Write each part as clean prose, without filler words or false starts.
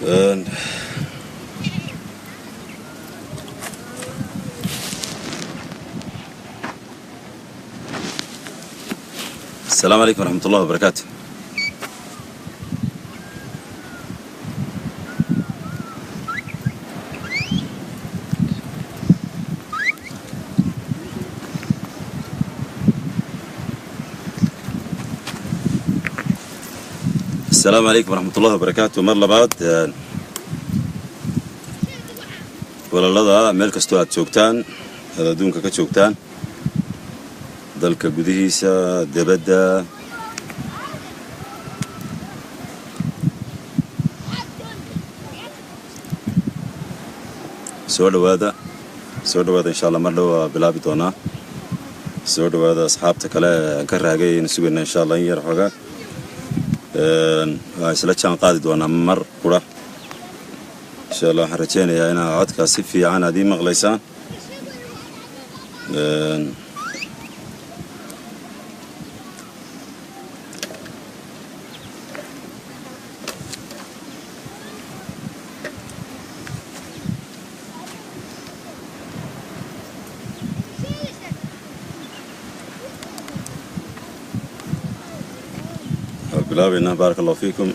السلام عليكم ورحمة الله وبركاته. السلام عليكم ورحمة الله وبركاته. Mar labaad walaalada, meel kastoo aad joogtaan, aad adduunka ka joogtaan, dalka gudihiisa, debadda, soo dhowaada, soo dhowaada. Insha Allah mar dhow waa bilaabi doonaa. Soo dhowaada asxaabta kale aan ka raagay aynu sugayna. Insha Allah in yar xoogaa waa isla jaan qaadi doonaa mar qura, insha Allah. Waxaan rajeynayaa inaa codkaas si fiican aad ii maqlaysaan. Bilaabaynaa. Baaraka Allahu fiikum.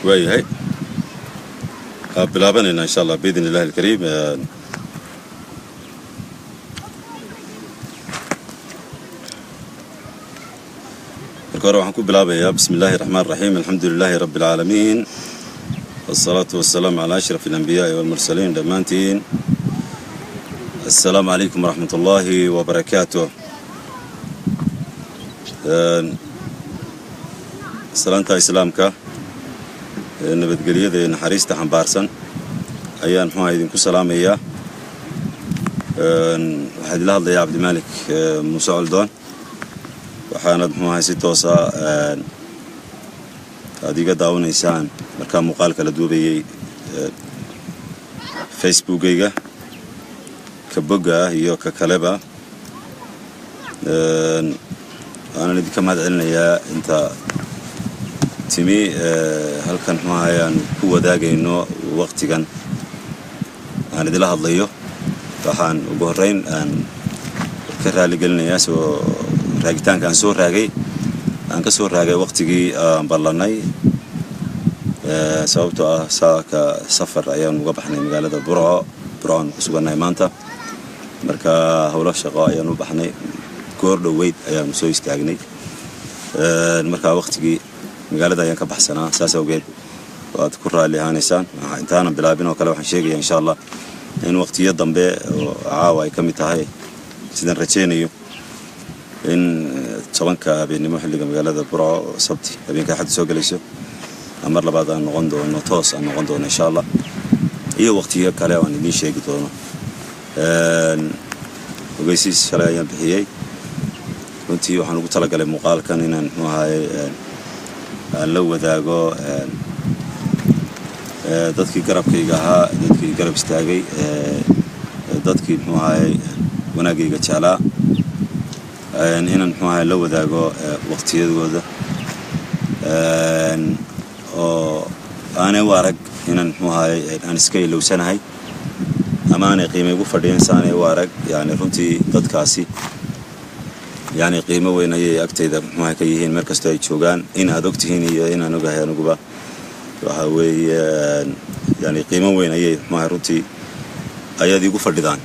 Waayahay, waa bilaabanaynaa, insha Allah, biidn illahi alkariim. Marka hore waxaan ku bilaabayaa bismi illahi raxmaan raxiim, alxamdu lilahi rabbi alcaalamiin, wasalaatu wasalaamu calaa ashraf alambiyaai walmursaliin. Dhammaantiin assalaamu calaykum waraxmat ullaahi wabarakaatuh. Salaanta islaamka ee nabadgelyada ee naxariista xambaarsan ayaan muxuaha idinku salaamayaa. Waxaa idinla hadlayaa Cabdimaalik Muuse Coldoon, waxaanad muxuu ahay si toosa aad iga daawanaysaan markaa muuqaalka la duubayay Facebookayga, ka bogga ah iyo ka kaleba. Waanan idinka mahad celinayaa inta timi halkan muxuu ahay aan ku wadaagayno waqtigan aan idila hadlayo. Waxaan ugu horreyn aan ka raaligelinayaa soo raagitaanka aan soo raagay, aan ka soo raagay waqtigii aan ballanay, sababtoo ah saaka safar ayaan uga baxnay magaalada Burco. Burco aan ku sugannahay maanta, marka howlo shaqo ayaan u baxnay, goor dhoweyd ayaanu soo istaagnay. Marka waqtigii magaalada ayaan ka baxsanaa, saas awgeed waad ku raalli ahaanaysaan. Intaanan bilaabin oo kale waxaan sheegaya, insha Allah, in waqtiyo dambe oo caawa ay ka mid tahay, sidaan rajaynayo, in 10-ka habeennimo xilliga magaalada Burco, Sabti habeenka Axadda soo gelayso, mar labaad aan noqon doono, toos aan noqon doono, insha Allah, iyo waqtiyo kale oo aan idiin sheegi doono. Ogeysiis shalay ayaan bixiyey. Runtii waxaan ugu talagalay muuqaalkan inaan muxuu ahaye aan la wadaago dadkii garabkayga ahaa, dadkii garab istaagay, dadkii muxuu ahaye wanaagayga jeclaa, inaan muxuu ahaye la wadaago waqtiyadooda oo aanay u arag inaan muxuu ahaye aan iska ilowsanahay ama aanay qiimo igu fadhiyin saanay u arag. Yani runtii dadkaasi yani qiimo weyn ayay agtayda muxuuha ka yihiin meel kastoo ay joogaan, in aad og tihiin iyo inaan ogahay aniguba. Waxa weeye yani qiimo weyn ayay muxuaha runtii ayaad iigu fadhidaan.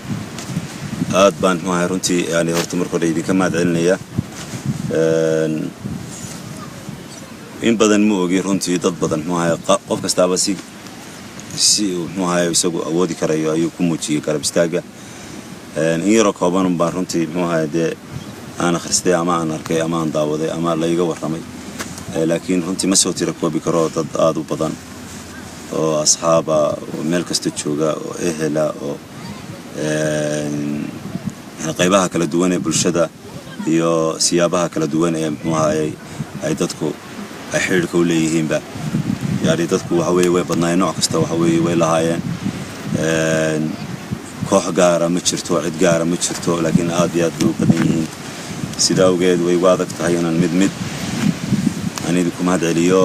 Aad baan muxuaha runtii yani horta marka hore idinka mahad celinaya. In badan ma ogi runtii, dad badan, muxuu ahaye, qof kastaaba si uu, muxuu ahaye, isagu awoodi karayo ayuu ku muujiyey garab istaagga. In yaroo kooban baan runtii, muxuu ahaye, dee aan akhristay ama aan arkay ama aan daawaday ama layga warramay, laakiin runtii ma soo tira koobi karo. Dad aada u badan oo asxaaba oo meel kasta jooga oo ehela oo qaybaha kala duwan ee bulshada iyo siyaabaha kala duwan ee, muxuu ahayey, ay dadku ay xidhiidhka u leeyihiinba, yani dadku waxa weeye way badnaayeen, nooc kasta waxa weeye way lahaayeen. Koox gaara ma jirto, cid gaara ma jirto, laakiin aad iyo aad bay u badan yihiin. Sida awgeed way igu adag tahay inaan mid mid aan idinku mahad celiyo,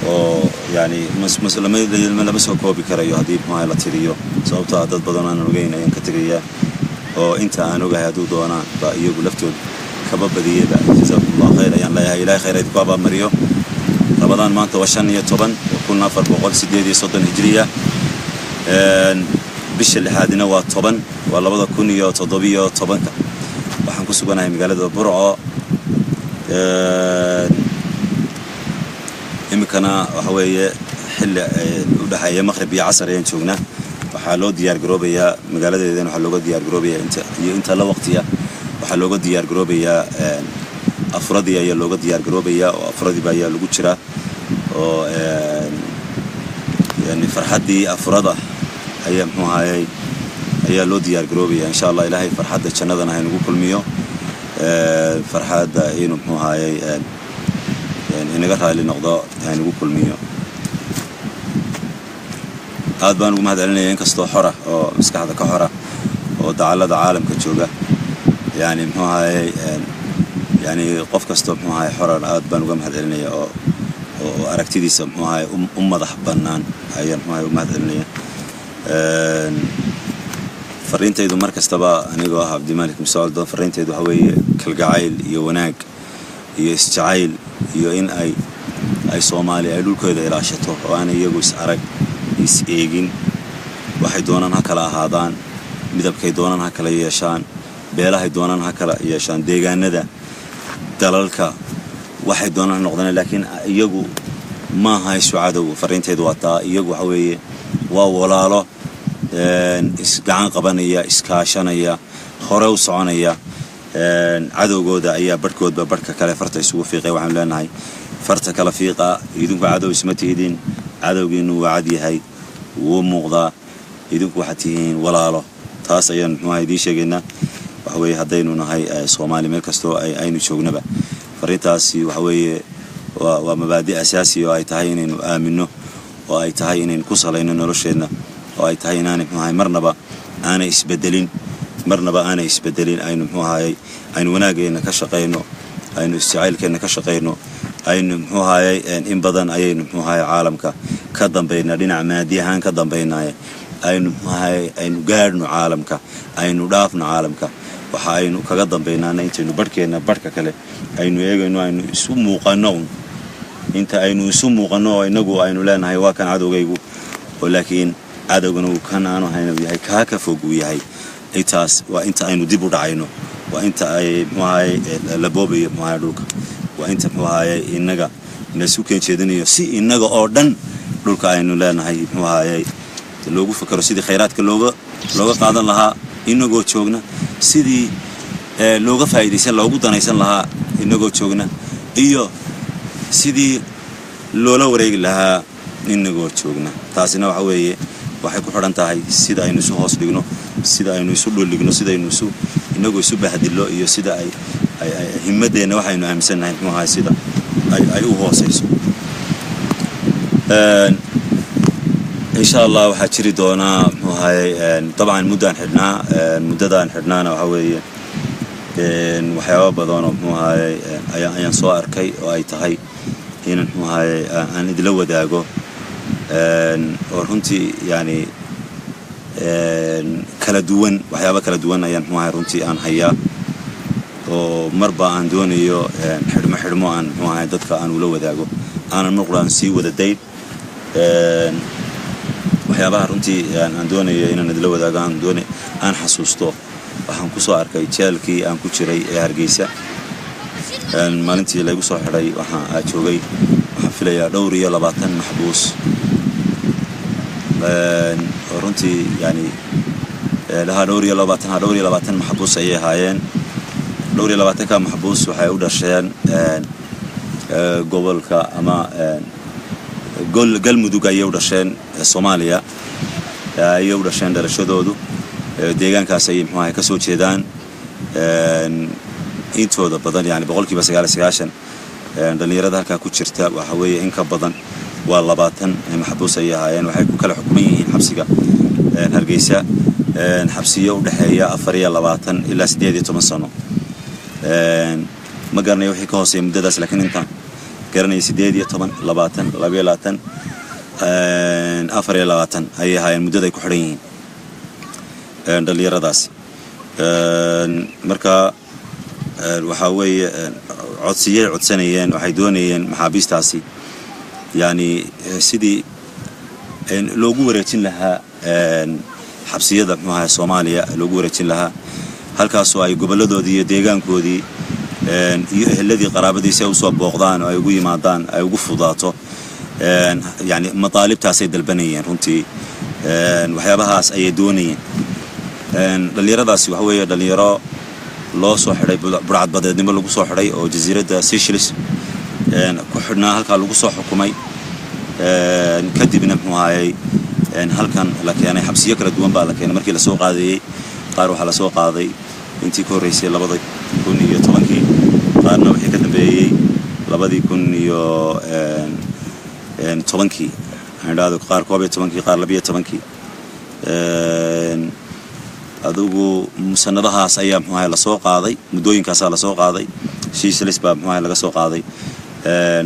oo yani lama soo koobi karayo haddii, muxuahay, la tiriyo, sababtoo ah dad badan aanan ogeyn ayaan ka tegayaa oo inta aan ogahay hadduu doonaan ba iyagu laftooda kaba badiyeyba. Jazaakum Allah khayr ayaan leeyahay. Ilahay khayr idinku abaamariyo. Ramadaan maanta waa 15, 1438 hijriya, bisha lixaadina waa 10, waa 2017-ka. Waxaan ku suganahay magaalada Burco iminkana. Waxa weeye xilli u dhexeeya maqrib iyo casar ayaan joognaa. Waxaa loo diyaar garoobayaa magaaladeedana, waxaa looga diyaar garoobayaa inta iyo inta la waqtiya, waxaa looga diyaar garoobayaa afuradii ayaa looga diyaar garoobayaa, oo afuradiiba ayaa lagu jiraa, oo yani farxaddii afurada ayaa, muxuu ahayey, ayaa loo diyaar garoobaya. Insha Allah Ilaahay farxadda jannadana haynagu kulmiyo, farxadda inuu, muxuu ahayey, inaga raali noqdo haynagu kulmiyo. Aad baan ugu mahad celinaya inkastoo xora oo maskaxda ka xora oo dacallada caalamka jooga, yani, muxuu ahayey, yani qof kastoo, muxuu ahaye, xoran aad baan uga mahad celinaya oo aragtidiisa, muxuu ahaye, u madax bannaan ayaan, muxuu ahaye, u mahad celinaya. Fariintaydu mar kastaba, anigoo ah Cabdimalik Musocdo, fariintaydu waxa weeye kalgacayl iyo wanaag iyo isjacayl iyo in ay Soomaaliya ay dhulkooda ilaashato oo aan iyagu is arag is eegin. Waxay doonaan ha kala ahaadaan, midabkay doonaan ha kala yeeshaan, beelahay doonaan ha kala yeeshaan, deegaanada dalalka waxay doonaan ha noqdaan, laakiin iyagu maaha isu cadow. Fariintaydu waa taa. Iyagu waxa weeye waa walaalo isgacan qabanaya, iskaashanaya, hore u soconaya. Cadowgooda ayaa barhkoodba barhka kale farta isugu fiiqay. Waxaanu leenahay farta kala fiiqa, idinku cadow isma tihidin, cadowgiinu waa cad yahay, wuu muuqdaa, idinku waxaad tihiin walaalo. Taas ayaan, muxuuaha, idiin sheegaynaa. Waxa weeye haddaynu nahay Soomaali meel kastoo aynu joognaba, fariintaasi waxa weeye waa mabaadi asaasi oo ay tahay inaynu aaminno, oo ay tahay inaynu ku salayno nolosheenna, oo ay tahay inaanay, muxuu ahay, marnaba aanay isbedelin, marnaba aanay isbedelin. Aynu, muxuu ahayey, aynu wanaageenna ka shaqayno, aynu isjacaylkeenna ka shaqayno, aynu, muxuu ahayey, in badan ayaynu, muxuu ahaye, caalamka ka dambaynaa, dhinaca maadi ahaan ka dambaynaaye, aynu, muxuu ahayey, aynu gaadhno caalamka, aynu dhaafno caalamka. Waxa aynu kaga dambaynaana intaynu barhkeenna barhka kale aynu eegayno, aynu isu muuqanno un, inta aynu isu muuqanno oo inagu aynu leenahay waa kan cadowgaygu, oo laakiin cadowgana uu kan aanu ahayn uu yahay kaa ka fog uu yahay. Intaas waa inta aynu dib u dhacayno, waa inta ay, muxuu ahaye, la boobayo, muxuu ahaye, dhulka, waa inta, muxuu ahaye, innaga laysu keen jeedinayo si innaga oo dhan dhulka aynu leenahay, muxuu ahaye, loogu fakero sidii khayraadka looga qaadan lahaa inagoo joogna, sidii looga faa'iidaysan, loogu danaysan lahaa inagoo joogna, iyo sidii loola wareegi lahaa inagoo joogna. Taasina waxa weeye waxay ku xidhan tahay sida aynu isu hoos dhigno, sida aynu isu dhuldhigno, sidaynu isu inagoo isu bahdillo, iyo sida ay himmadeenna waxaynu aaminsannahay, muxuu ahay, sida ay u hoosayso. Insha Allah waxaa jiri doonaa, muxuu ahayey, dabcan muddaan xidhnaa. Muddadaan xidhnaana waxa weeye waxyaaba badanoo, muxuu ahayey, ayaan soo arkay oo ay tahay inaan, muxuu ahayey, aan idila wadaago, oo runtii yani kala duwan. Waxyaaba kala duwan ayaan, muxuu ahay, runtii aan hayaa, oo marba aan doonayo xidhmo xidhmo aan, muxuu ahay, dadka aan ula wadaago, aanan marqura aan sii wada dayn. Waxyaabaha runtii aan doonayo inaan idila wadaago, aan doona aan xasuusto Waxaan ku soo arkay jeelkii aan ku jiray ee Hargeysa. Maalintii laygu soo xidhay waxaan joogay, waxaan filayaa 24 maxbuus. Runtii yani lahaa 24 maxbuus ayay ahaayeen. 24-ka maxbuus waxay u dhasheen gobolka ama Galmudug ayay u dhasheen, Soomaaliya ayay u dhasheen dhalashadoodu, deegaankaas ayay muxuu ahay ka soo jeedaan intooda badan. Yani 99% dhallinyarada halkaa ku jirta waxa weeye in ka badan waa 20 maxbuus ayay ahaayeen. Waxay ku kala xukuman yihiin xabsiga Hargeysa xabsiyo u dhexeeya 24 ilaa 18 sano. Ma garanayo wixii ka hooseeya muddadaas, laakiin intaan garanaya 18, 20, 22, 24 ayay ahaayeen muddada ay ku xidhan yihiin dhallinyaradaasi. Marka waxaa weeye codsiyay codsanayeen, waxay doonayeen maxaabiistaasi yani sidii loogu wareejin lahaa xabsiyada muxuu ahay Soomaaliya loogu wareejin lahaa, halkaasoo ay goboladoodii iyo deegaankoodii iyo eheladii qaraabadiisi ay usoo booqdaan oo ay ugu yimaadaan, ay ugu fudaato. Yani mataalibtaasay dalbanayeen runtii, waxyaabahaas ayay doonayeen dhallinyaradaasi. Waxa weeye dhallinyaro loo soo xidhay burcadbadeednimo lagu soo xidhay oo jasiiradda Seychelles ku xidhnaa, halkaa lagu soo xukumay, kadibna muxuu ahayey halkan la keenay. Xabsiyo kala duwan baa la keenay markii lasoo qaadayey. Qaar waxaa lasoo qaaday intii ka horreysay 2010-kii, qaarna wixii ka dambeeyey 2010-kii aan idhaahdo, qaar 11-kii, qaar 12-kii. Adigu sanadahaas ayaa muxuu ahay lasoo qaaday, muddooyinkaasaa lasoo qaaday, Seychelles baa muxuu ahay laga soo qaaday.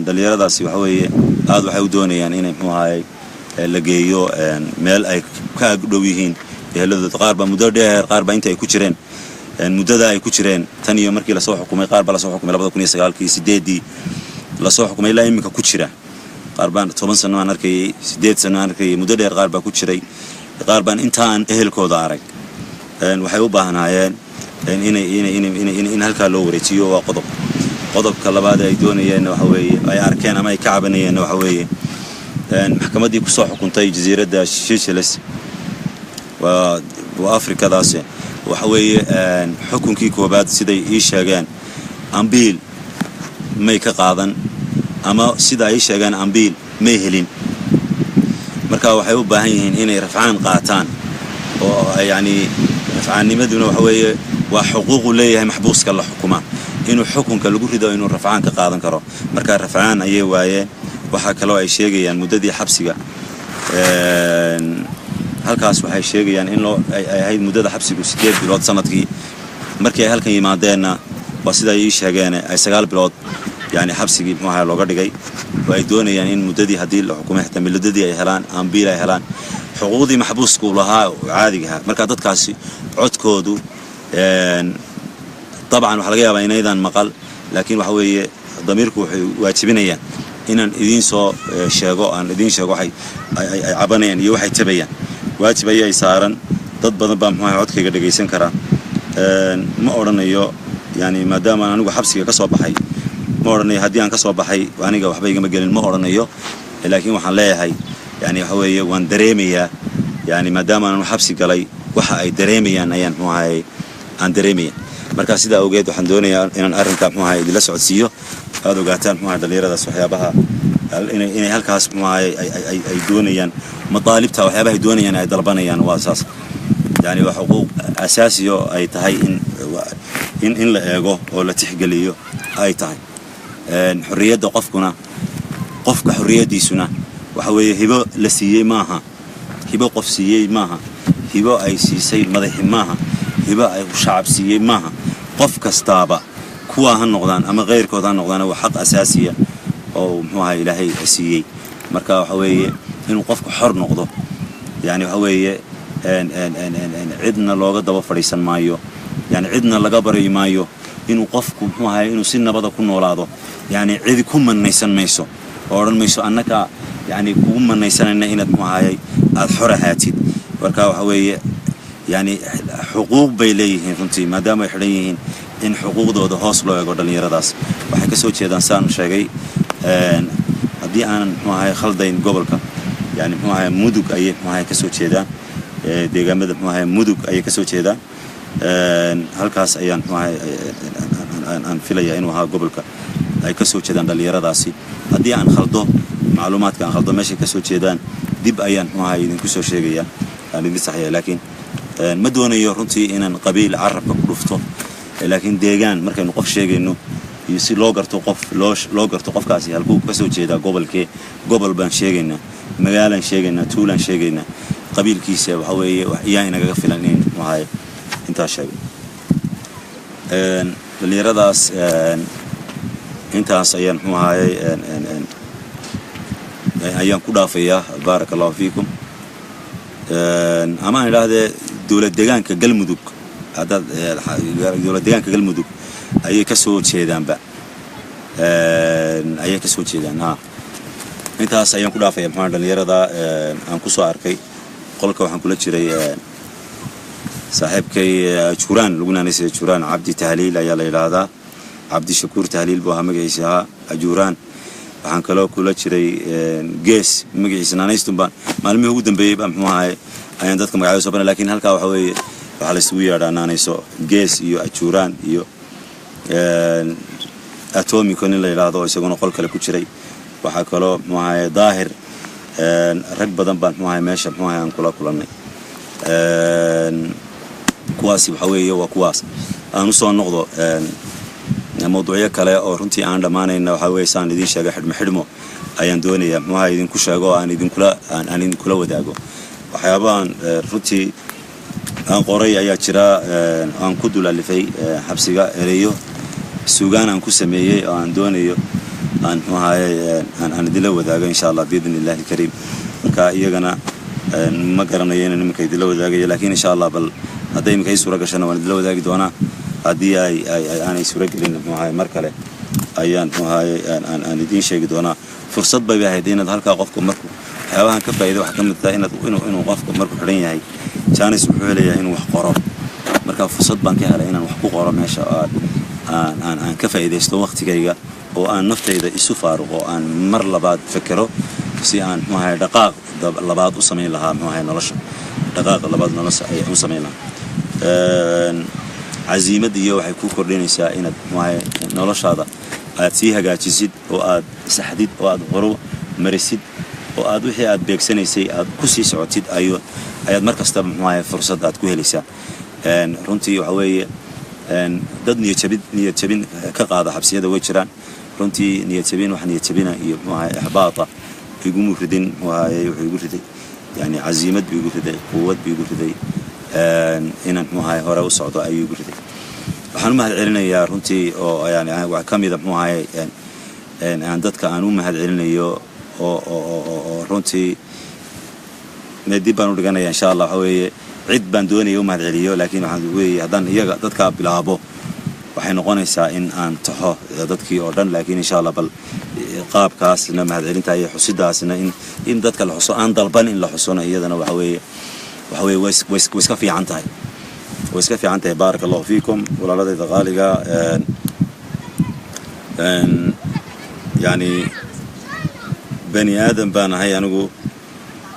Dhallinyaradaasi waxa weeye aad waxay u doonayaan inay muxuu ahay la geeyo meel ay ka ag dhow yihiin eheladooda. Qaar baa muddo dheer, qaar baa inta ay ku jireen, muddada ay ku jireen tan iyo markii lasoo xukumay, qaar baa lasoo xukumay 2009-kii, 8-dii lasoo xukumay, ilaa iminka ku jira. Qaar baan 10 sano aan arkayay, 8 sano aan arkayay, muddo dheer qaar baa ku jiray, qaar baan intaan ehelkooda arag. Waxay u baahnaayeen inay inay inay in halkaa loo wareejiyo. Waa qodob. Qodobka labaad ay doonayeenna waxa weeye, ay arkeen ama ay ka cabanayeenna waxa weeye maxkamaddii kusoo xukuntay jasiiradda Seychelles, waa Afrikadaas, waxa weeye xukunkii koobaad siday ii sheegeen ambiil may ka qaadan, ama sida ay sheegeen ambiil may helin. Marka waxay u baahan yihiin inay rafcaan qaataan, oo yacni rafcaannimaduna waxa weeye waa xuquuqu leeyahay maxbuuska la xukumaa inuu xukunka lagu rido inuu rafcaan ka qaadan karo. Marka rafcaan ayay waayeen. Waxaa kaloo ay sheegayaan muddadii xabsiga halkaas, waxay sheegayaan in loo ay ahayd muddada xabsigu 8 bilood sanadkii. Markii ay halkan yimaadeenna waa sida ay ii sheegeen ay 9 bilood yani xabsigii muxuu ahaa looga dhigay, oo ay doonayaan in muddadii haddii la xukumay xitaa muddadii ay helaan, ambiil ay helaan, xuquuqdii maxbuusku lahaa oo caadiga ahaa. Marka dadkaasi codkoodu dabcan waxaa laga yaabaa inaydan maqal, laakiin waxa weeye damiirku waxay waajibinayaan inaan idiin soo sheego, aan idiin sheego waxay ay cabanayaan iyo waxay tabayaan. Waajib ayay saaran. Dad badan baa muxuu ahay codkayga dhegaysan karaa. Ma odhanayo yani maadaama aan anigu xabsiga ka soo baxay, ma odhanayo haddii aan ka soo baxay aniga waxba igama gelin, ma odhanayo. Laakiin waxaan leeyahay yani waxa weeye waan dareemayaa, yani maadaama aan xabsi galay waxa ay dareemayaan ayaan muxuu ahay aan dareemaya. Marka sidaa awgeed waxaan doonayaa inaan arrinka muxuu ahay idinla socodsiiyo, aada ogaataan muxuu ahay dhallinyaradaas waxyaabaha inay halkaas muxuu ahay ay doonayaan, mataalibta waxyaabaha ay doonayaan ay dalbanayaan waa saas. Yani waa xuquuq asaasiyo ay tahay in la eego oo la tixgeliyo ay tahay. Xorriyadda qofkuna, qofka xorriyaddiisuna waxa weeye hibo la siiyey maaha, hibo qof siiyey maaha, hibo ay siisay madaxi maaha, hibo ay shacab siiyey maaha. Qof kastaaba kuwaa ha noqdaan ama keyrkood ha noqdaan, waa xaq asaasiya oo muxuu ahaa Ilaahay siiyey. Marka waxa weeye inuu qofku xor noqdo yani waxa weeye cidna looga daba fadhiisan maayo, yani cidna laga baryi maayo inuu qofku muxuu ahay inuu si nabada ku noolaado. Yani cidi ku manaysan mayso oo odhan mayso annaka yani kugu manaysanayna inaad muxuu ahayay aada xor ahaatid. Marka waxa weeye Yani xuquuq bay leeyihiin runtii, maadaama ay xidhan yihiin, in xuquuqdooda hoos loo eego. Dhallinyaradaas waxay ka soo jeedaan, saan sheegay, haddii aanan, muxuu ahay, khaldayn, gobolka, yani, muxuu ahay, Mudug ayay, muxuu ahay, ka soo jeedaan. Deegaamada, muxuu ahay, Mudug ayay ka soo jeedaan. Halkaas ayaan, muxuu ahay, aan filaya inuu ahaa gobolka ay ka soo jeedaan dhallinyaradaasi. Haddii aan khaldo macluumaadka, aan khaldo meeshay ka soo jeedaan, dib ayaan, muxuu ahay, idinku soo sheegaya, aan idin saxaya. Laakiin ma doonayo runtii inaan qabiil carabka ku dhufto, laakiin deegaan markaynu qof sheegayno iyo si loo garto qof, loo garto qofkaasi halkuu ka soo jeedaa, gobolkee, gobol baan sheegaynaa, magaalaan sheegaynaa, tuulaan sheegaynaa. Qabiilkiisa waxa weeye iyaa inagaga filan in, muxuu ahay, intaa sheego. Dhallinyaradaas intaas ayaan, muxuu ahayey, ayaan ku dhaafayaa. Baaraka Allahu fiikum. Ama aan idhaahdee dowlad deegaanka Galmudug, haddaad dowlad deegaanka Galmudug ayay ka soo jeedaanba, ayay ka soo jeedaan. Ha, intaas ayaan ku dhaafaya, muxuu dhalinyarada aan ku soo arkay qolka. Waxaan kula jiray saaxiibkay Juraan, lagu naanaysay Juraan. Cabdi Tahliil ayaa la yidhaahdaa, Cabdishakuur Tahliil buu ahaa magaciisa ahaa Ajuuraan. Waxaan kaloo kula jiray Gees, magaciisa naanaystun baan maalmihii ugu dambeeyey baa, muxuu ahay, ayaan dadka magacyada soo baray. Lakin halkaa waxa weeye waxaa la isugu yeedhaa naanayso, Gees iyo Ajuuraan iyo Atomico nin la yidhaahdo oo isaguna qol kale ku jiray. Waxaa kaloo, muxuu ahay, Daahir. Rag badan baan, muxuu ahay, meesha, muxuu ahay, aan kula kulannay. Kuwaasi waxa weeye waa kuwaas. Aan usoo noqdo mawduucyo kale oo runtii aan dhammaanayna. Waxaa weeye, saan idiin sheegay, xidhmo xidhmo ayaan doonayaa, muxuu ahay, idinku sheego oo aan idinkula wadaago. Waxyaabahan runtii aan qoray ayaa jira, aan ku dul alifay xabsiga, ereyo suugaan aan ku sameeyey oo aan doonayo aan, muxuu ahaye, aan idinla wadaago, insha Allah, biidni Illahi Alkariim. Marka iyagana ma garanayo inaan iminka idinla wadaagayo, lakiin insha Allah bal hadday iminka ii suura gashana waan idinla wadaagi doonaa. Haddii ay aanay suuro gelin, muxuu ahaye, mar kale ayaan, muxuu ahaye, aan idiin sheegi doonaa. Fursad bay ahayd inaad halkaa qofku markuu waxyaabahan ka faa'iida waxaa ka mid tahay inaad inuu qofku markuu xidhan yahay jaanis wuxuu helayaa inuu wax qoro. Marka fursad baan ka helay inaan wax ku qoro meesha, oo aan ka faa'iidaysto waqtigayga oo aan naftayda isu faaruqo, aan mar labaad fekero si aan, muxuu ahaye, dhaqaaq labaad u samayn lahaa, muxuu ahaye, nolosha, dhaqaaq labaad nolosha ayaan u samayn lahaa. Casiimad iyo waxay ku kordhinaysaa inaad, muxuu ahaye, noloshaada aad sii hagaajisid oo aad saxdid oo aad horu marisid oo aad wixii aad beegsanaysay aad ku sii socotid ayu ayaad mar kastaba, muxuu ahaye, fursad aad ku helaysaa. Runtii waxa weeye dad niyad jabid, niyad jabin ka qaada xabsiyada way jiraan. Runtii niyad jabin, wax niyad jabina iyo, muxuu ahaye, ixbaata iguma ridin. Muxuu ahaye, wuxuu igu riday, yani, casiimad buu igu riday, quwad buu igu riday, inaan, muxuu ahaye, hore u socdo ayuu igu riday. Waxaan u mahad celinayaa runtii oo, yani, wax ka mida, muxuu ahaye, aan dadka aan u mahad celinayo oo runtii dib baan u dhiganaya, insha Allah. Waxa weeye cid baan doonaya u mahad celiyo, laakiin waxaan weeye haddaan iyaga dadkaa bilaabo waxay noqonaysaa in aan taxo dadkii oo dhan. Laakiin insha Allah bal qaabkaasna mahad celinta iyo xusidaasna in dadka la xuso aan dalban in la xusona, iyadana waxa weeye way iska fiican tahay, way iska fiican tahay. Baaraka Allahu fiikum, walaaladayda qaaliga. Yani, bani aadam baan ahay anigu.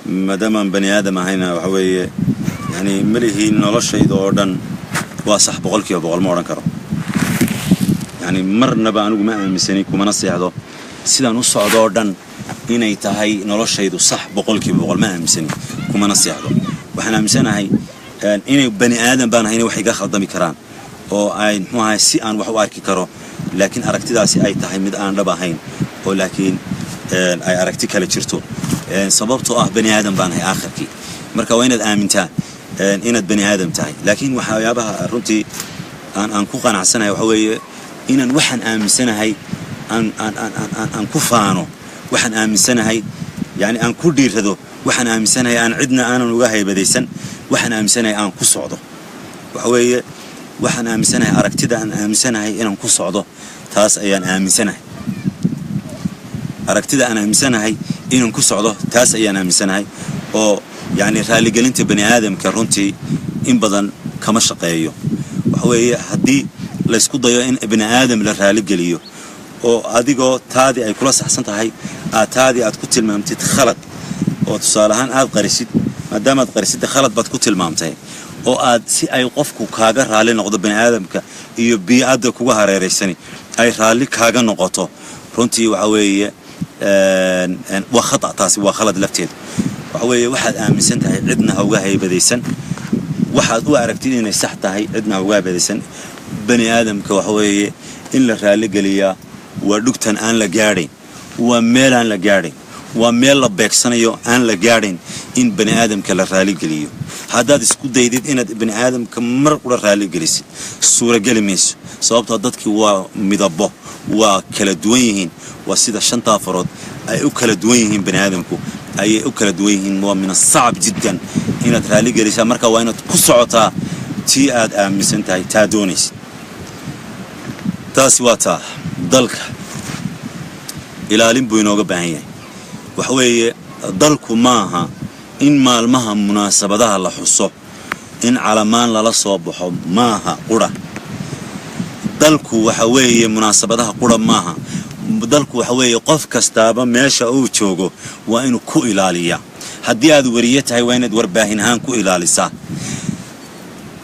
Maadaamaan bani aadam ahayna, waxa weeye, yani, malihiin noloshayda oo dhan waa sax 100%, ma odhan karo. Yani, marnaba anigu ma aaminsani, kumana seexdo sidaan u socdo oo dhan inay tahay noloshaydu sax 100%. Ma aaminsani, kumana seexdo. Waxaan aaminsanahay inay bani aadam baan ahay, inay wax iga khaldami karaan oo ay, muxuu ahay, si aan wax u arki karo, laakiin aragtidaasi ay tahay mid aan dhab ahayn oo laakiin ay aragti kale jirto, sababtoo ah bani aadam baan ahay aakhirkii. Marka waa inaad aamintaa inaad bani aadam tahay. Laakiin waxyaabaha runtii aan ku qanacsanahay waxa weeye inaan waxaan aaminsanahay aan ku faano, waxaan aaminsanahay, yani, aan ku dhiirado, waxaan aaminsanahay aan cidna aanan uga haybadaysan, waxaan aaminsanahay aan ku socdo. Waxa weeye waxaan aaminsanahay, aragtida aan aaminsanahay inaan ku socdo, taas ayaan aaminsanahay. Aragtida aan aaminsanahay inaan ku socdo, taas ayaan aaminsanahay, oo, yacni, raaligelinta bani aadamka runtii In badan kama shaqeeyo. Waxa weeye, haddii laysku dayo in bini aadam la raaligeliyo oo adigoo taadii ay kula saxsan tahay aad taadii aad ku tilmaamtid khalad, oo tusaale ahaan aad qarisid, maadaamaad qarisid khalad baad ku tilmaamtay, oo aad si ay qofku kaaga raalli noqdo, bini aadamka iyo bii'adda kuga hareeraysani ay raalli kaaga noqoto, runtii waxa weeye waa khata. Taasi waa khalad lafteedu. Waxa weeye, waxaad aaminsan tahay cidna ha uga haybadaysan. Waxaad u aragtid inay sax tahay cidna ha uga haybadaysan. Bani aadamka waxa weeye in la raalligeliyaa waa dhugtan aan la gaadhayn, waa meel aan la gaadhayn, waa meel la beegsanayo aan la gaadhayn in bani aadamka la raaligeliyo. Haddaad isku daydid inaad bani aadamka mar qura raaligelisid, suurageli mayso, sababtoo dadkii waa midabo, waa kala duwan yihiin. Waa sida shantaa farood ay u kala duwan yihiin bani aadamku ayay u kala duwan yihiin. Waa من الصعب جدا inaad raaligelisaa. Marka waa inaad ku socotaa tii aad aaminsan tahay, taa doonaysid. Taasi waa taa. Dalka ilaalin buu inooga baahan yahay. Waxa weeye, dalku maaha in maalmaha munaasabadaha la xuso in calamaan lala soo baxo maaha qura. Dalku waxa weeye munaasabadaha qura maaha. Dalku waxa weeye qof kastaaba meesha uu joogo waa inuu ku ilaaliyaa. Haddii aad weriye tahay, waa inaad warbaahin ahaan ku ilaalisaa.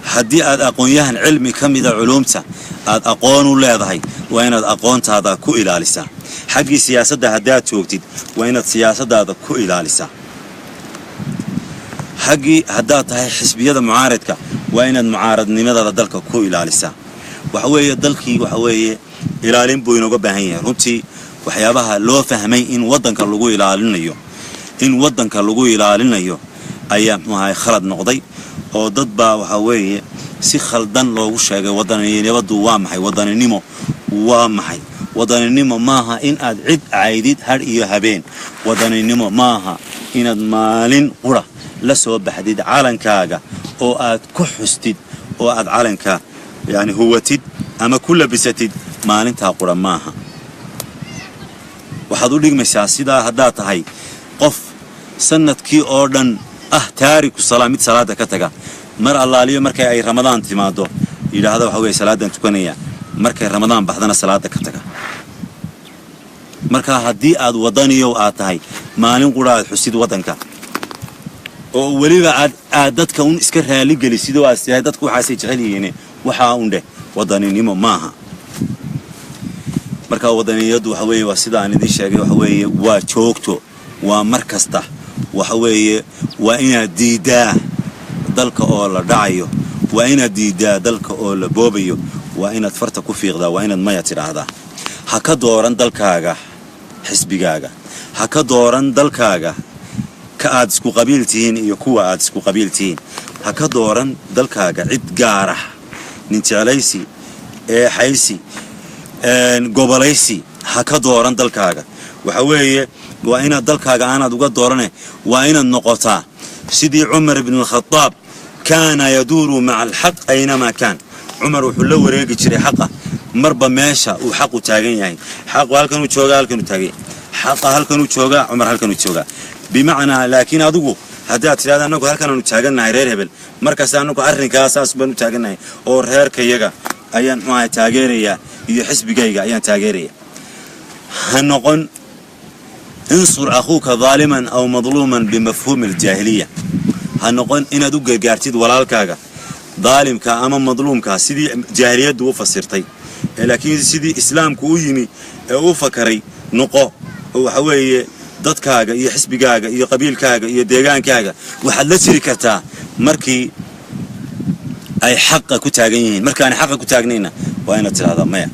Haddii aad aqoon-yahan cilmi ka mida culuumta aad aqoon u leedahay, waa inaad aqoontaada ku ilaalisaa. Xaggii siyaasadda haddaad joogtid, waa inaad siyaasaddaada ku ilaalisaa. Xaggii haddaad tahay xisbiyada mucaaradka, waa inaad mucaaradnimadaada dalka ku ilaalisaa. Waxa weeye, dalkii waxa weeye ilaalin buu inooga baahan yahay. Runtii waxyaabaha loo fahmay in waddanka lagu ilaalinayo ayaa, muxuu ahay, khalad noqday, oo dad baa waxa weeye si khaldan loogu sheegay. Wadaninimadu waa maxay? Wadaninimo waa maxay? Wadaninimo maaha in aad cid caydid hadh iyo habeen. Wadaninimo maaha inaad maalin qura la soo baxdid calankaaga oo aad ku xustid oo aad calanka yani huwatid ama ku labisatid maalintaa qura maaha. Waxaad u dhigmaysaa sidaa haddaad tahay qof sanadkii oo dhan ah تارك الصلاة, mid salaada ka taga. Mar allaaliyo markay ay Ramadaan timaado yidhaahda, "Waxa weeye salaadan tukanaya." Markay Ramadaan baxdana salaada ka taga. Marka haddii aad wadaniyow aad tahay, maalin qura aad xusid waddanka oo weliba aad dadka un iska raaligelisid oo aad tihay dadku waxaasay jecel yihiin, waxaa un dheh, wadaninimo maaha. Marka wadaniyaddu waxa weeye waa sida aan idiin sheegay. Waxa weeye waa joogto, waa mar kasta. Waxa weeye waa inaad diiddaa dalka oo la dhacayo, waa inaad diiddaa dalka oo la boobayo, waa inaad farta ku fiiqdaa, waa inaad maya tidhaahdaa. Ha ka dooran dalkaaga xisbigaaga, ha ka dooran dalkaaga ka aad isku qabiil tihiin iyo kuwa aad isku qabiil tihiin. Ha ka dooran dalkaaga cid gaar ah, nin jeclaysi, eexaysi, gobolaysi ha ka dooran dalkaaga. Waxa weeye waa inaad dalkaaga aanaad uga doorane, waa inaad noqotaa sidii Cumar ibn Alkhadaab. كان يدور مع الحق أينما كان. Cumar wuxuu la wareegi jiray xaqa marba meesha uu xaqu taagan yahay. Xaqu halkanuu joogaa, halkanuu taagan yahay. Xaqa halkanuu joogaa, Cumar halkanuu joogaa. Bimacnaa, laakiin adigu haddaad tidhahda, "Annagu halkanaanu taagannahay, reer hebel, markaas annagu arrinkaas saas baanu taagannahay oo reerkayaga ayaan, muxuu ahay, taageerayaa iyo xisbigayga ayaan taageeraya," ha noqon انصر أخوك ظالما أو مظلوما بمفهوم الجاهلية. Ha noqon inaad u gargaartid walaalkaaga daalimka ama madluumka sidii jaahiliyaddu u fasirtay, laakiin sidii Islaamku u yimi ee u fakaray noqo. Oo waxa weeye dadkaaga iyo xisbigaaga iyo qabiilkaaga iyo deegaankaaga waxaad la jiri kartaa markii ay xaqa ku taagan yihiin. Markaanay xaqa ku taagnayna waa inaad tidhahdaa maya,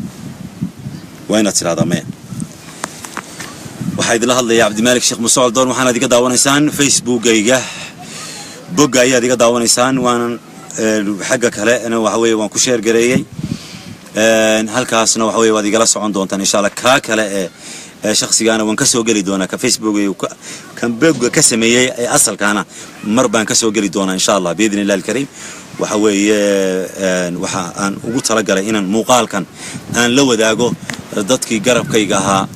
waa inaad tidhahdaa maya. Waxaa idinla hadlaya Cabdimaalik Sheekh Muuse Coldoon. Waxaanaad iga daawanaysaan Facebookayga, bogga ayaad iga daawanaysaan. Waanan xagga kalena waxa weeye waan ku share gareeyey. Halkaasna waxa weye waad igala socon doontaan, insha Allah. Kaa kale ee shakhsigaana waan ka soo geli doonaa. Ka Facebook kan bogga ka sameeyey ee asalkaana mar baan ka soo geli doonaa, insha Allah, بإذن الله الكريم. Waxa weeye waxa aan ugu talagalay inaan muuqaalkan aan la wadaago dadkii garabkayga ahaa,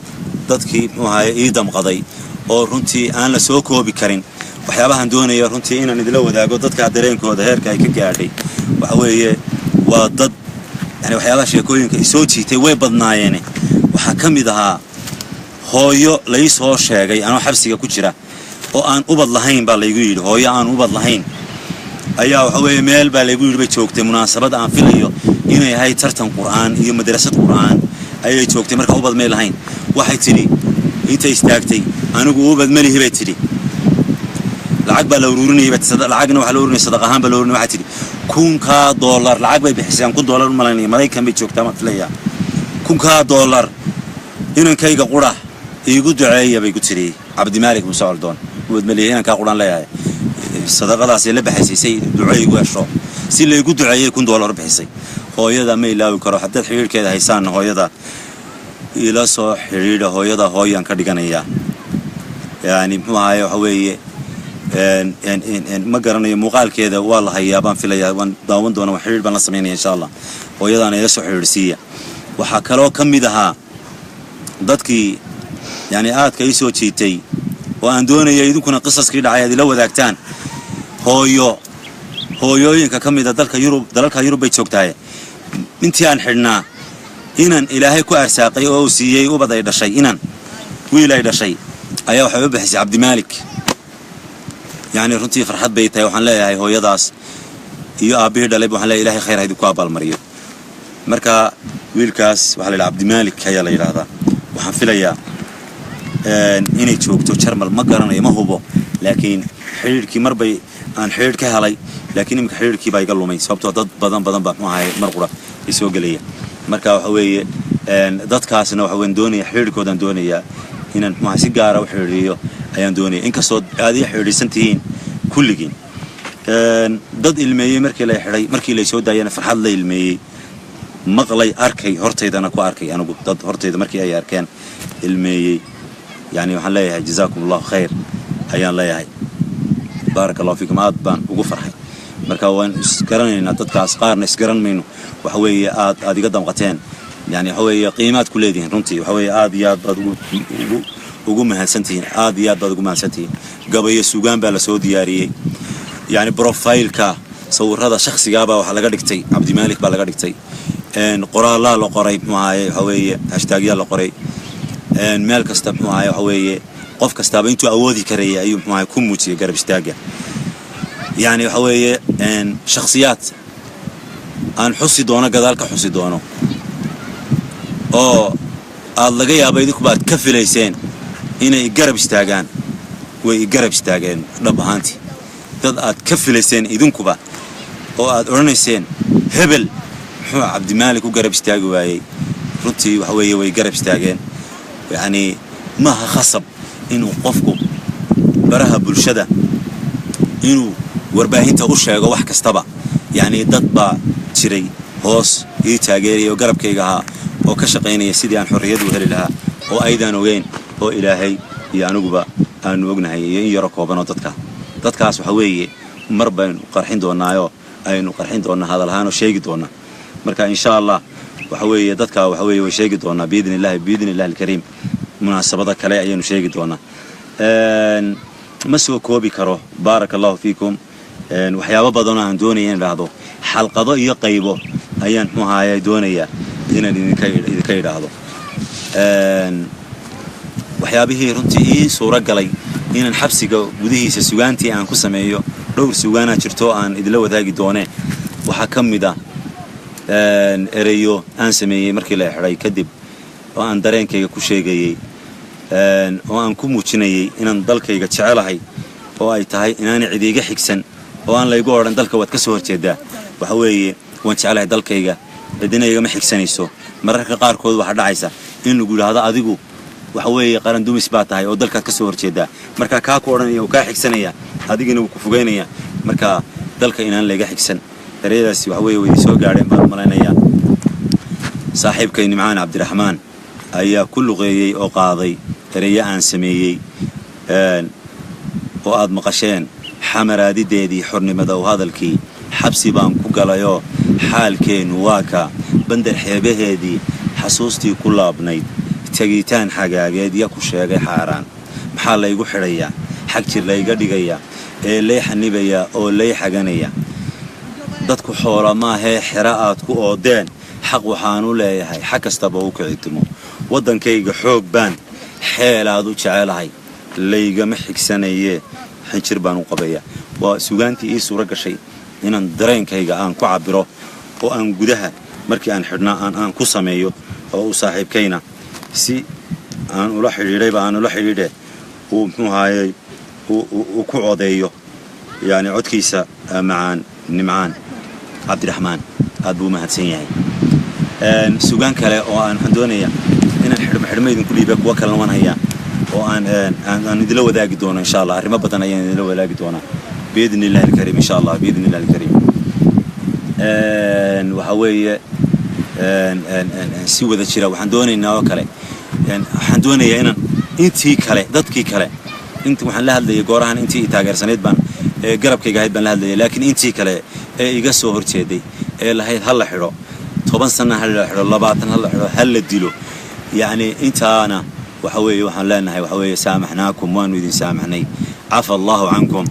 dadkii, muxuu ahaye, ii damqaday oo runtii aan la soo koobi karin. Waxyaabahan doonaya runtii inaan idila wadaago dadka dareenkooda heerka ay ka gaadhay waxa weeye waa dad yani waxyaabaha sheekooyinka ay soo jiitay way badnaayeene. Waxaa ka mid ahaa hooyo lai soo sheegay anoo xabsiga ku jira oo aan ubad lahayn baa laygu yidhi. Hooyo aan ubad lahayn ayaa waxa weeye meel baa laygu yidhi bay joogtay munaasabad aan filayo inay ahayd tartan qur'aan iyo madrasad qur'aan ayay joogtay. Marka ubad may lahayn, waxay tidhi intay istaagtay, anigu ubad ma lihi bay tidhi. Lacag baa la ururinayay, lacagna waxaa la ururinayay sadaq ahaan baa la ururinayay. Waxay tidhi $1000 lacag bay bixisay, aan $1000 u malaynaya, Maraykan bay joogtaa ma filayaa. $1000 inankayga qura iigu duceeya bay ku tidhi. Cabdimaalik Muuse Coldoon ubad ma lihi, inankaa quraan leeyahay, sadaqadaasay la baxaysay say duco igu hesho, si laygu duceeyay $1000 bixisay. Hooyada ma ilaawi karo. Haddaad xidhiidhkeeda haysaanna hooyada ila soo xidhiidha, hooyada hooyaan ka dhiganayaa. Yani muxuu ahaye waxa weeye ma garanayo muuqaalkeeda waa la hayaa baan filayaa, waan daawan doona, waan xidhiidh baan la samaynaya insha Allah. Hooyadaana ila soo xidhiidhsiiya. Waxaa kaloo ka mid ahaa dadkii yani aadka ii soo jiitay oo aan doonaya idinkuna qisaskii dhacay aad ila wadaagtaan, hooyo hooyooyinka ka mida dalka Yurub, dalalka Yurub bay joogtahay. Intii aan xidhnaa inan Ilaahay ku arsaaqay oo uu siiyey ubad ay dhashay, inan wiil ay dhashay ayaa waxay u bixisay Cabdimaalik. Yacni runtii farxad bay tahay. Waxaan leeyahay hooyadaas iyo aabbihii dhalayba waxaan leeyahay Ilahay khayr ha idinku abaalmariyo. Marka wiilkaas waxaa la yidhaha Cabdimaalik ayaa la yidhaahdaa. Waxaan filayaa inay joogto Jarmal, ma garanayo, ma hubo, laakiin xidhiidhkii mar bay aan xidhiidh ka helay, laakiin iminka xidhiidhkii baa iga lumay sababtoo dad badan badan baa muxuu ahaye mar qura ay soo gelaya. Marka waxa weeye dadkaasna waxa weyn doonaya xidhiidhkoodaan doonayaa inaan muxuu ahay si gaara u xidhiidhiyo ayaan doonaya, inkastoo aad ii xidhiidhsan tihiin kulligiin. Dad ilmeeyey markii la xidhay, markii lay soo daayana farxad la ilmeeyey, maqlay, arkay, hortaydana ku arkay anigu dad hortayda markii ay arkeen ilmeeyey. Yani waxaan leeyahay jazaakum Allahu khayr ayaan leeyahay, baaraka Allahu fiikum, aad baan ugu farxay. Marka waan isgaranaynaa dadkaas, qaarna isgaran mayno. Waxa weeye aad aad iga damqateen, yani waxa weeye qiimaad ku leedihiin runtii. Waxa weeye aad iyo aad baad ugu ugu ugu mahadsantihiin, aad iyo aad baad ugu mahadsantihiin. Gabayo sugaan baa lasoo diyaariyey, yani profileka sawirada shakhsigaabaa waxaa laga dhigtay Cabdimaalik baa laga dhigtay, qoraalaa la qoray, muxuu ahaye waxa weeye hashtagyaa la qoray meel kasta, muxuu ahaye waxa weeye qof kastaaba intuu awoodi karayay ayuu muxuu ahaye ku muujiyay garab istaagga. Yani waxa weeye shakhsiyaad aan xusi doono, gadaal ka xusi doono, oo aad laga yaaba idinkuba aad ka filayseen inay garab istaagaan, way garab istaageen dhab ahaantii. Dad aad ka filayseen idinkuba oo aad odhanayseen hebel muxuu Cabdimaalik u garab istaagi waayey, runtii waxa weeye way garab istaageen. Yacnii maaha khasab inuu qofku baraha bulshada inuu warbaahinta u sheego wax kastaba. Yacnii dad baa jiray hoos ii taageeraya oo garabkayga ahaa oo ka shaqaynaya sidii aan xorriyad u heli lahaa oo aydaan ogeyn oo Ilaahay iyo aniguba aanu ognahay iyo in yaro koobanoo dadka. Dadkaas waxa weeye mar baynu qarxin doonaayoo aynu qarxin doonaa hadal ahaan oo sheegi doonaa. Marka insha Allah waxa weeye dadka waxa weeye way sheegi doonaa biidni illahi, biidni illahi alkariim, munaasabada kale ayaynu sheegi doonaa. Ma soo koobi karo, baaraka Allahu fiikum, waxyaabo badanoo aan doonaya in idhaahdo. Xalqado iyo qaybo ayaan muxuu ahaye doonayaa inaan idinka idhaahdo. Waxyaabihii runtii ii suuro galay inaan xabsiga gudihiisa sugaantii aan ku sameeyo, dhowr sugaanaa jirto aan idinla wadaagi doonee. Waxaa ka mid ah ereyo aan sameeyey markii la xidhay kadib oo aan dareenkayga ku sheegayey oo aan ku muujinayey inaan dalkayga jecelahay oo ay tahay inaanay cid iiga xigsan oo aan laygu odhan dalka waad ka soo horjeedaa. Waxa weeye waan jecelahay dalkayga, cidina igama xigsanayso. Mararka qaarkood waxaa dhacaysa in lagu yidhaahdo adigu waxa weeye qaran dumis baa tahay oo dalkaad ka soo horjeedaa. Marka kaa ku odhanaya uu kaa xigsanaya, adigina wuu ku fogeynaya. Marka dalka inaan layga xigsan, ereyadaasi waxa weeye way soo gaadheen baan malaynayaa. Saaxiibkay Nimcaan Cabdiraxmaan ayaa ku luqeeyey oo qaaday ereyo aan sameeyey oo aad maqasheen. Xamaraadideedii xornimada u hadalkii xabsi baan ku galayoo xaalkeennu waa ka bandar xeebaheedii xasuustii ku laabnayd tegitaan xagaageed ya ku sheegay xaaraan. Maxaa laygu xidhayaa, xag jir layga dhigayaa, ee lay xanibaya oo lay xaganaya. Dadku xoola maahee xero aad ku oodeen, xaq waxaanu leeyahay xag kastaba u kicitimo. Waddankayga xoog baan xeelaad u jecelahay, laygama xigsanayee xinjir baan u qabaya. Waa sugaantii ii suuro gashay inaan dareenkayga aan ku cabiro oo aan gudaha markii aan xidhnaa aan ku sameeyo, oo uu saaxiibkayna si aan ula xidhiidhayba aan ula xidhiidhe uu muxuu ahaayey uu ku codeeyo, yani codkiisa macaan. Nimcaan Cabdiraxmaan aad buu u mahadsan yahay. Sugaan kale oo aan waxaan doonayaa inaan xidhmo xidhmo idinku dhiiba, kuwa kalena waan hayaa oo aan idila wadaagi doono insha Allah. Arrimo badan ayaan idila wadaagi doonaa biidni illahi alkariim, insha Allah, biidni illahi alkariim. Waxa weeye si wada jira waxaan doonaynaa oo kale, waxaan doonayaa inaan intii kale, dadkii kale, int waxaan la hadlayay goorahan intii i taageersanayd baan garabkayga ahayd baan la hadlayay, laakiin intii kale ee iga soo horjeeday ee lahayd ha la xidho, 10 sana ha la xidho, 20 ha la xidho, ha la dilo, yacni intaana waxa weeye waxaan leenahay waxa weeye saamaxnaakum, waanu idin saamaxnay, cafa allahu cankum.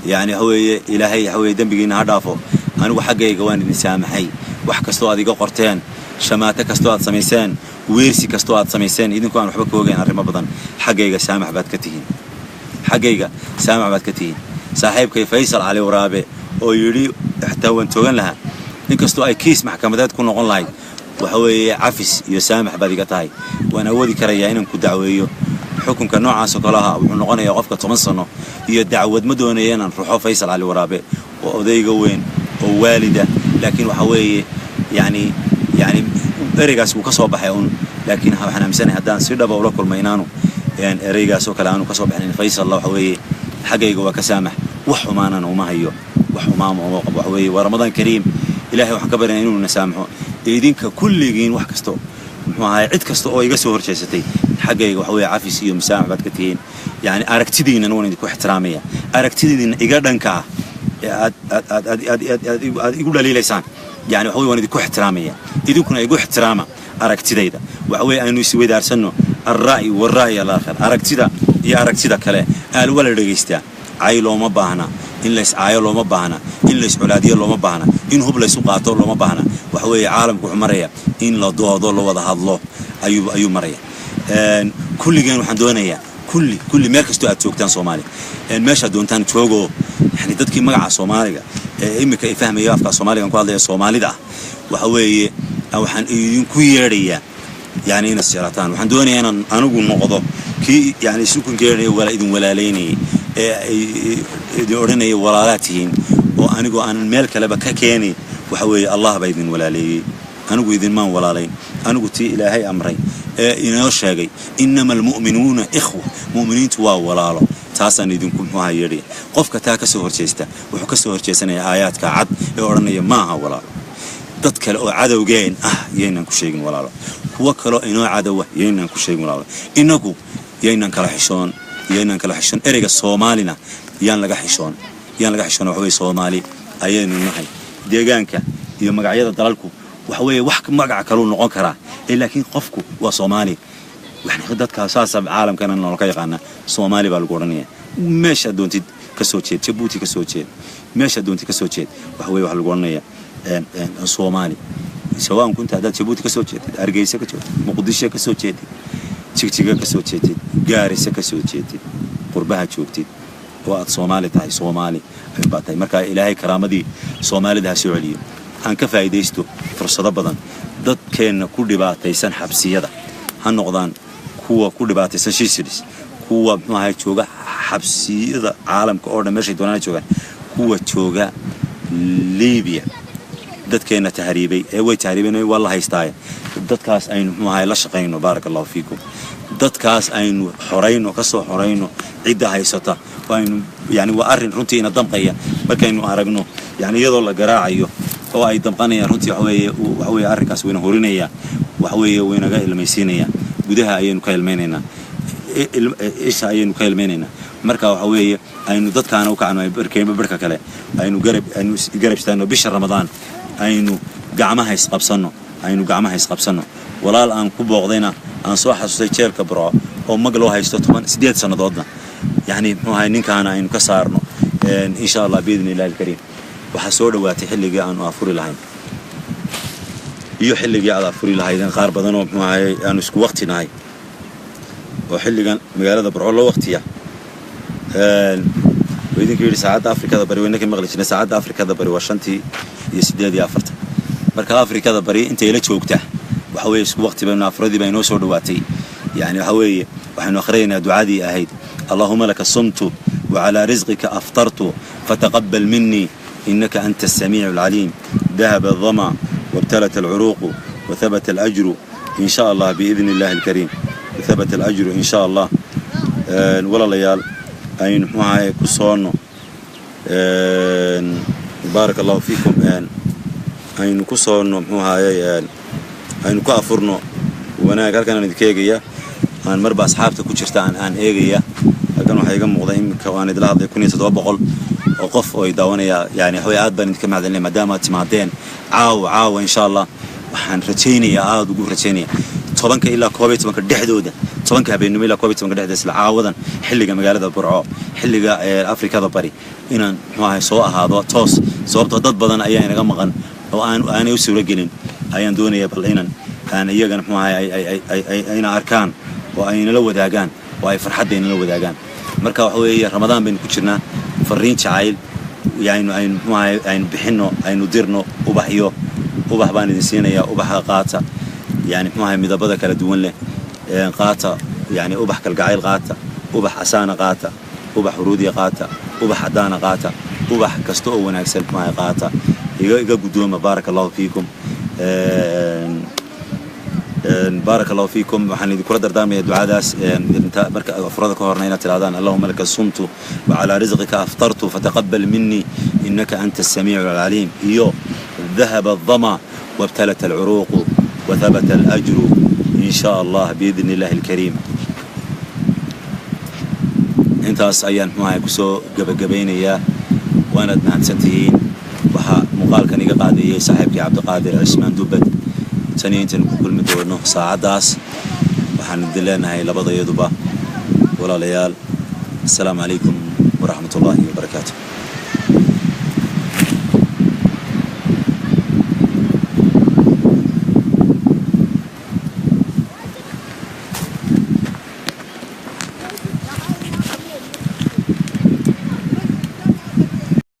Yani waxa weeye Ilaahay waxa weeye dembigiina ha dhaafo. Anigu xaggayga waan idin saamaxay. Wax kastoo aad iga qorteen, shamaato kastoo aad samayseen, weersi kastoo aad samayseen idinkoo aan waxba ka ogeyn arrimo badan, xaggayga saamax baad ka tihiin, xaggayga saamax baad ka tihiin. Saaxiibkay Faysal Cali Waraabe oo yidhi xitaa waan toogan lahaa, inkastoo ay kiis maxkamadeed ku noqon lahayd, waxa weeye cafis iyo saamax baad iga tahay. Waan awoodi karayaa inaan ku dacweeyo. Xukunka noocaas oo kale aha wuxuu noqonayaa qofka 10 sano iyo dacwad. Ma doonaya inaan ruxo Faysal Cali Waraabe oo odayga weyn oo waalida, laakiin waxa weeye yani ereygaas wuu ka soo baxay un, laakiin waxaan aaminsanahay haddaan si dhaba ula kulmay inaanu ereygaas oo kale aanu ka soo baxnayn. Faysalla waxa weeye xaggayga waa ka saamax, wax xumaanana uma hayo, wax xumaama uma qabo. Waxa weeye waa Ramadaan kariim. Ilaahay waxaan ka baryanaa inuu na saamaxo idinka kulligiin. Wax kasto muxuu ahaay, cid kasta oo iga soo horjeesatay, xaggayga waxa weeye cafis iyo musaamax baad ka tihiin. Yani aragtidiinana waan idinku ixtiraamaya. Aragtidiina iga dhanka ah ee aad aad aad aad aad aad aad aad igu dhaliilaysaan, yani waxa weye waan idinku ixtiraamaya, idinkuna igu ixtiraama aragtidayda. Waxa weeye aynu isweydaarsanno alra'yi walra'yi alaakhar, aragtida iyo aragtida kale aal waa la dhegaystaa. Cay looma baahna, in lays caayo looma baahna, in lays colaadiyo looma baahna, in hub laysu qaato looma baahna. Waxa weeye caalamku wuxuu maraya in la doodo, la wada hadlo ayuu maraya. Kulligeen waxaan doonayaa kulli meel kastoo aad joogtaan Soomaaliya, meeshaad doontaan joogoo, yani dadkii magaca Soomaaliga ee iminka ay fahmaya afka Soomaaliga ku hadlaya Soomaalida ah, waxa weeye waxaan idinku yeedhayaa yani inaad isjeclaataan. Waxaan doonayaa inaan anigu noqdo kii yani isu kunkeedhaya, wala idin walaalaynayay ee idin odhanaya walaalaa tihiin, oo anigoo aanan meel kaleba ka keenayn. Waxa weeye Allah baa idin walaaleeyey, anigu idinmaan walaalayn. Anigu tii Ilaahay amray ee inoo sheegay innama almu'minuuna ikhwa, mu'miniintu waa walaalo, taasaan idinku muxuaha yeedhaya. Qofka taa ka soo horjeesta wuxuu ka soo horjeesanaya aayaadka cad ee odhanaya maaha walaalo. Dad kale oo cadowgeen ah yaynaan ku sheegin walaalo, kuwo kaloo inoo cadowa yaynaan ku sheegin walaalo. Inagu yaynaan kala xishoon, yaynaan kala xishoon. Ereyga Soomaalina yaan laga xishoon, yaan laga xishoon. Waxa weye Soomaali ayaynu nahay. Deegaanka iyo magacyada dalalku waxa weeye wax magaca kaluu noqon karaa ee laakiin qofku waa Soomaali. Dadka saasa caalamkana nolol ka yaqaana, Soomaali baa lagu odhanaya. Meeshaad doontid ka soo jeed, Jabuuti ka soo jeed, meeshaad doontid ka soo jeed, waxa weye waxa lagu odhanaya Soomaali. Sawaan kunta haddaad Jabuuti ka soo jeedid, Hargeysa ka jeedid, Muqdisho ka soo jeedid, Jigjiga ka soo jeedid, Gaarisa ka soo jeedid, qurbaha joogtid oo aad Soomaali tahay, Soomaali ayuunbaa tahay. Marka Ilaahay karaamadii Soomaalida ha soo celiyo. Aan ka faa'iidaysto fursado badan. Dadkeenna ku dhibaataysan xabsiyada ha noqdaan kuwa ku dhibaataysan Seychelles, kuwa muxuu ahay jooga xabsiyada caalamka oo dhan meeshay doonaan joogaan, kuwa jooga Liibiya, dadkeenna tahriibay ee way tahriibeen waa la haystaaye, dadkaas aynu muxuu ahay la shaqayno. Baaraka allahu fiikum. Dadkaas aynu xorayno, ka soo xorayno cidda haysata. Aynu yani waa arrin runtii ina damqaya markaynu aragno yani iyadoo la garaacayo oo ay damqanayaan. Runtii waxa weeye arrinkaas wayna horinaya, waxa weeye waynaga ilmaysiinaya. Gudaha ayaynu ka ilmaynaynaa, isha ayaynu ka ilmaynaynaa. Marka waxa weeye aynu dadkaana u kacno, barkeenba barka kale aynu garab, aynu garab istaagno. Bisha Ramadaan aynu gacmaha isqabsanno, aynu gacmaha isqabsanno. Walaal aan ku booqdayna aan soo xasuustay jeelka Burco oo mag loo haysto 18 sannadoodna, yacni muxuu ahay ninkaana aynu ka saarno. Insha Allah, biidni illahi alkariim, waxaa soo dhowaatay xilligii aanu afuri lahayn iyo xilligii aad afuri lahaydeen. Qaar badan oo, muxuu ahaye, aanu isku waqti nahay oo xilligan magaalada Burco loo waqtiya. Idinka yidhi saacadda Afrikada Bari wayna ka maqli jirnay. Saacadda Afrikada Bari waa 5:48. Marka Afrikada Bari intay la joogtaa, waxa weeye isku waqti baynu afuradii baa inoo soo dhowaatay. Yani waxa weeye waxaynu akhriyaynaa ducadii ahayd: "اللهم لك صمت وعلى رزقك أفطرت فتقبل مني إنك أنت السميع العليم. ذهب الظمأ وابتلت العروق وثبت الأجر إن شاء الله بإذن الله الكريم، وثبت الأجر إن شاء الله." Walaalayaal, aynu, muxuu ahaye, ku soonno. Baaraka Allahu fiikum. Aynu ku soonno, muxuu ahaye, aynu ku afurno wanaag. Halkan aan idinka eegaya, aan marba asxaabta ku jirta aan eegaya. Halkan waxaa iga muuqda iminka aan idila hadlay 1700 oo qof oo ay daawanaya. Yani waxaway aad baan idinka mahadcelinaya maadaama aad timaadeen caawa. Caawa, insha Allah, waxaan rajaynayaa, aada ugu rajaynaya, 10-ka ilaa 11-ka dhexdooda, 10-ka habeennimo ilaa 11-ka dhexdooda, isla caawadan, xilliga magaalada Burco, xilliga Afrikada Bari, inaan, muxuu ahay, soo ahaado toos, sababtoo dad badan ayaa inaga maqan oo aan aanay u suuro gelin. Ayaan doonaya bal inan aan iyagana, muxuu ahay, ayna arkaan oo ay nala wadaagaan oo ay farxadda inala wadaagaan. Marka waxa weeye Ramadaan baynu ku jirnaa. Fariin jacayl aynu muxuu ahay aynu bixinno, aynu dirno ubaxyo. Ubax baan idin siinayaa. Ubaxa qaata, yani, muxuu ahay, midabada kala duwan leh qaata. Yani ubax kalgacayl qaata, ubax casaana qaata, ubax huruudiya qaata, ubax caddaana qaata, ubax kasta oo wanaagsan, muxuu ahay, qaata. Iga guddooma. Baaraka Allahu fiikum, baaraka Allahu fiikum. Waxaan idinkula dardaarmaya ducadaas marka afurada ka horna inaad tirahdaan: "اللهم لك صمت وعلى رزقك أفطرت فتقبل مني إنك أنت السميع العليم" iyo "ذهب الظمأ وابتلت العروق وثبت الأجر إن شاء الله بإذن الله الكريم." Intaas ayaan, muxuu ahay, kusoo gebagabaynayaa, waanaad mahadsantihiin. Waxaa muuqaalkan iga qaadayay saaxiibkii Cabdiqaadir Cismaan Dubbad. Tan iyo intaynu ku kulmi doono saacaddaas, waxaan idin leenahay labadayaduba, walaalayaal, asalaamu calaykum waraxmat ullaahi wabarakaatu.